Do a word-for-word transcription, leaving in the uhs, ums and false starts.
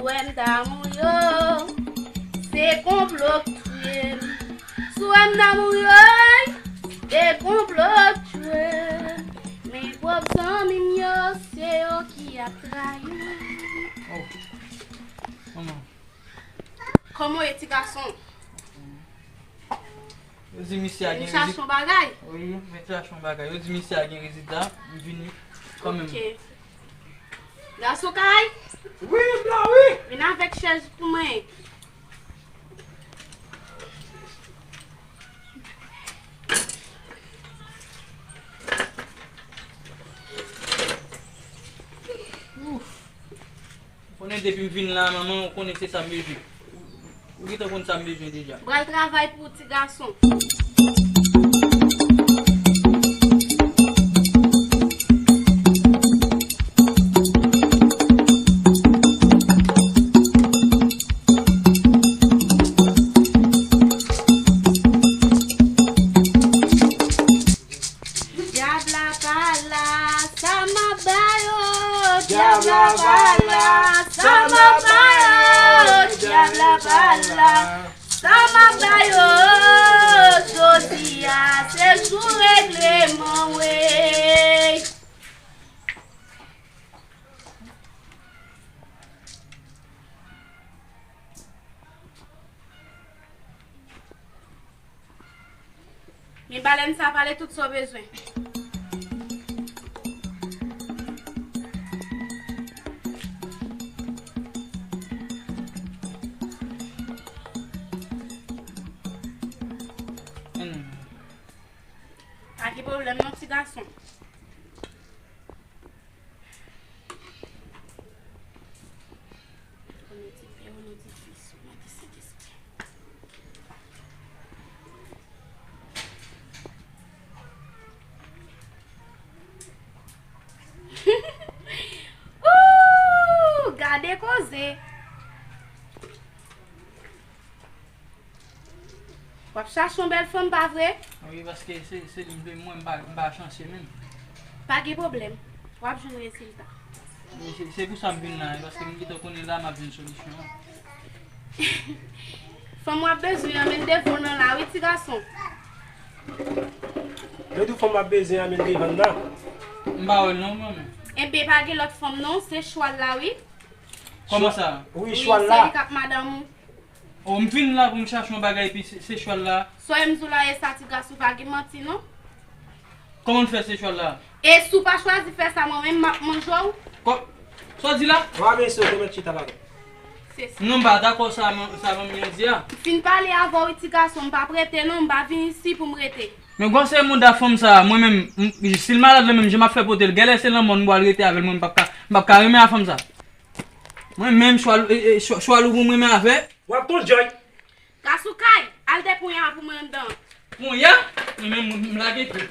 Wè m ta mouri o, se konplo k touye m. Si w wè m ta mouri o, se konplo k touye m. Men pwòp zanmi m yo, se yo ki ap trayi m. Oh. Kòman? Kòman w ye, ti gason? Yo di misye a gen rezilta. Vin chache yon bagay? Wi, vin chache yon bagay. Yo di misye a gen rezilta, m vini kanmenm. Ok. Gason kay? Wi, m la, wi. Vin avèk chèz pou mwen. Ouf. Ou konnen depi m vin la, manman, ou konnen se sa m bezwen. Ou gentan konn sa m bezwen deja. M pral travay pou ou, ti gason. Dyab la pa la, sa m ap ba yo. Dyab la pa la, sa m ap ba yo. Dyab la pa la, sa m ap ba yo. Jodi a, se jou regleman, wi. Men balèn sa pale tout sa w bezwen. Pa gen pwoblèm non, ti gason. Konnen ti pè ou non ti fis ou mande Sentespri. Ooh, gade koze. W ap chache yon bèl fanm, pa vre? Wi, paske se, se li m vle, mwen, m pa, m pa chansye menm. Pa gen pwoblèm. W ap jwenn rezilta. Wi, se, se pou sa m vin la, paske m gentan konnen la m ap jwenn solisyon an. Fanm w ap bezwen an, men l devan w nan la, wi, ti gason. Yo di w fanm w ap bezwen an, men l devan w nan. M pa wè l non, mwen menm. Enben, pa gen lòt fanm non, se chwal la, wi. Kòman sa? Wi, chwal la. Se li k ap madanm ou. Oh, m vin la pou m chache yon bagay, epi se, se chwal la. Sa w wè m di w la, e sa, ti gason, pa gen manti, non. Kòman w fè se chwal la? E si w pa chwazi fè sa, mwen menm, m ap manje w. Kò, sa w di la? Wa mesye, ou te mèt chita la non. Se sa. Non, m pa dakò sa, man-, sa manmi an di a. M fin pale avè w, wi, ti gason, m p ap rete, non, m pa vin isi pou m rete. Men gwo se mouda fanm sa, mwen menm, m, si l malad la menm, jan m ap fè pote l, genlè se lanmò m pral rete avè l, mwen m p ap ka, m p ap ka renmen a fanm sa. Mwen menm, chwal, e, e, chwa-, chwal ou pou m renmen avè. W ap ton djòy. Gason kay, al de ponya pou mwen anndan. Ponya? Mwen menm, m lage pye.